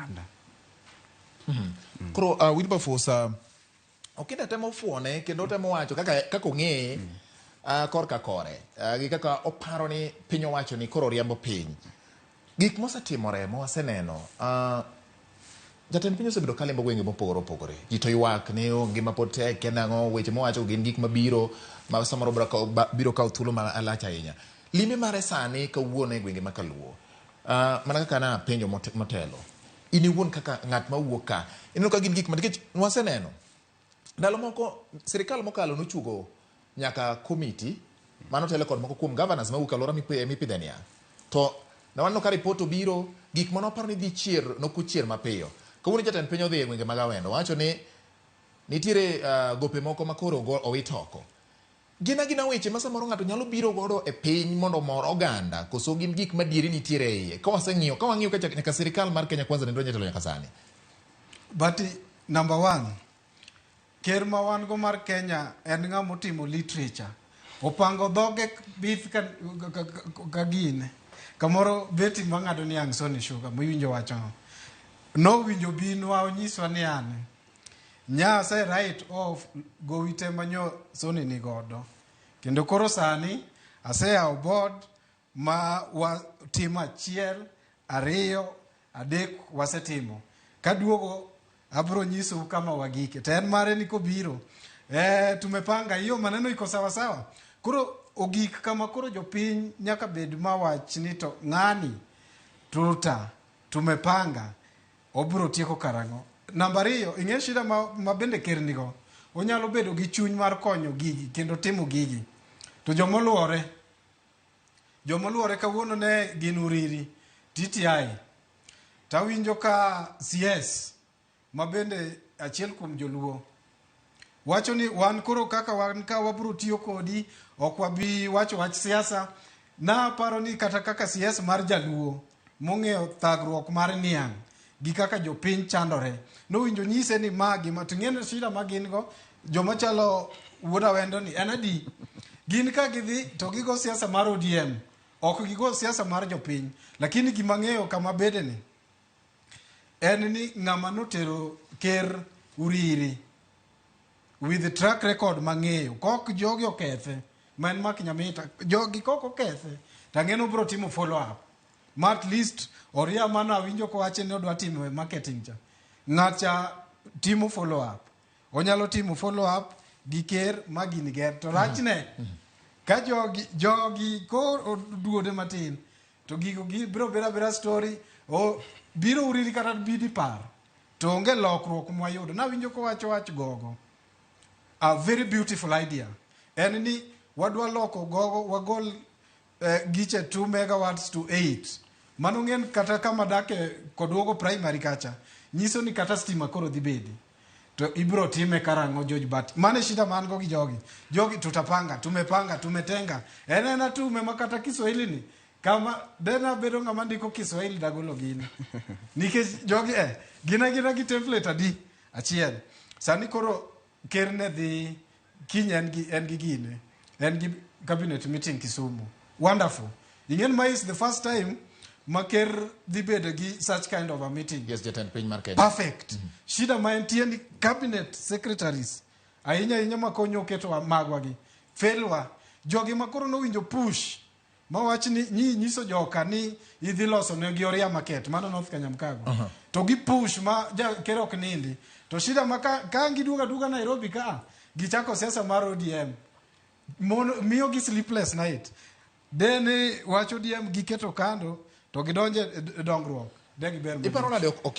oganda. Koro Wilberforce Okinda temo fuone kendo temo wacho kaka kaka ong'eye korka kore gi kaka oparo ni piny owacho ni koro riembo piny. Gik mosetimore ma waseneno jatend piny osebedo ka limbo gwenge mopogore opogore. Ji to ywak ni oh, ngima pod tek kendo ang'o weche mowacho gin gik mabiro ma samoro biro kawo biro kawo thuolo malach ahinya. Limbe mare sani kawuono e gwenge ma Kaluo mana kaka napenjo motelo in iwuon kaka ng'at ma wuok ka ineno ka gin gik ma nikech waseneno ndalo moko sirikal mokalo nochuogo nyaka komiti manotelo kod moko kuom governors mawuok e alwora mipidhe niang'. To ne waneno ka ripot obiro, gik mane waparo ni dhi chier nokochier mapiyo. Kawuono jatend piny odhi e gwenge mag Awendo, owacho ni nitiere gope moko ma koro owit oko. Gin agina weche ma samoro ng'ato nyalo biro godo e piny mondo omor oganda, koso gin gik madieri nitiere e iye? Ka waseng'iyo, ka wang'iyo ka nyaka sirikal mar Kenya Kwanza ne donjo e telo nyaka sani. But number one, ker ma wan go mar Kenya en ng'ama otimo literature. Opango dhoge bith ka, ka, ka, ka gine. Kamoro beti mang'ado niang' Sony Sugar, miwinjo wachono. Nowinjo binwa onyiswa ni an nya ase write off gowi te manyo Sony ni godo. Kendo koro sani aseyawo board ma watimo achiel, ariyo, adek wasetimo. Kaduogo abro nyisou kama wagike. To en mare ni kobiro tumepanga hiyo maneno iko sawa sawa. Koro ogik kama koro jopiny nyaka bed mawach ni to ng'ani tuta tumepanga obro tieko karang'o. Namba ariyo, ing'e shida ma bende ker nigo. Onyalo bedo gi chuny mar konyo gigi kendo timo gigi. To jomoluore jomoluore kawuono ne gin Uriri, TTI. Tawinjo ka CS ma bende achiel kuom joluo wacho ni wan koro kaka wan ka wabro tiyo kodi ok wabi wacho wach siasa. Naparo ni kata kaka CS mar jaluo mong'eyo thagruok mar niang' gi kaka jopiny chandore nowinjo nyise ni ma gima to ing'e shida ma gin go joma chalo wuod Awendo ni en adi gin ka gidhi to gigo siasa mar ODM ok gigo siasa mar jopiny lakini gima ng'eyo kama bede ni en ni ng'ama notero ker Uriri with track record mang'eyo kok jogi okethe ma en Mark Nyamita jogi kok okethe to ang'e ni obiro timo follow up ma at least oria mano awinjo kowacho ni odwa timo e marketing cha ng'acha timo follow up onyalo timo follow up gi ker ma gini ger to rachne ka jogi ko oduode matin to gigo gi biro bedo abeda story o biro uriri kata bidi par to onge lokruok mwayudo nawinjo kowacho wach gogo a very beautiful idea en ni wadwa loko gogo wagol giche 2 megawatts to 8 mano ng'en kata kama dake koduogo primary kacha nyiso ni kata stima koro dhi bedi to ibro time karang'o George Bat mano e shida man go gi jogi jogi tutapanga tumepanga tumetenga en ena tume ma kata Kiswahili ni kama dena bedo ng'ama ndiko Kiswahili dagolo gini nikech jogi gin agina gi template adi achiel sani koro ker ne dhi kiny en gi gine en gi cabinet meeting Kisumu wonderful ing'en ma is the first time ma ker dhi bedo gi such kind of a meeting. Yes, jatend piny mar Kenya. Perfect. Shida ma entie ni cabinet secretaries ahinya ahinya ma konyo keto magwa gi failwa jogi ma koro nowinjo push ma wach ni nyiso joka ni idhi loso ne gi Oria Market mano North Kanyamkago to gi push ma ja ker ok nindi to shida ma ka giduogo aduoga Nairobi ka gichako siasa mar ODM miyo gi sleepless night deni wach ODM giketo kando to gidonje dongruok de giber. Iparo nade ok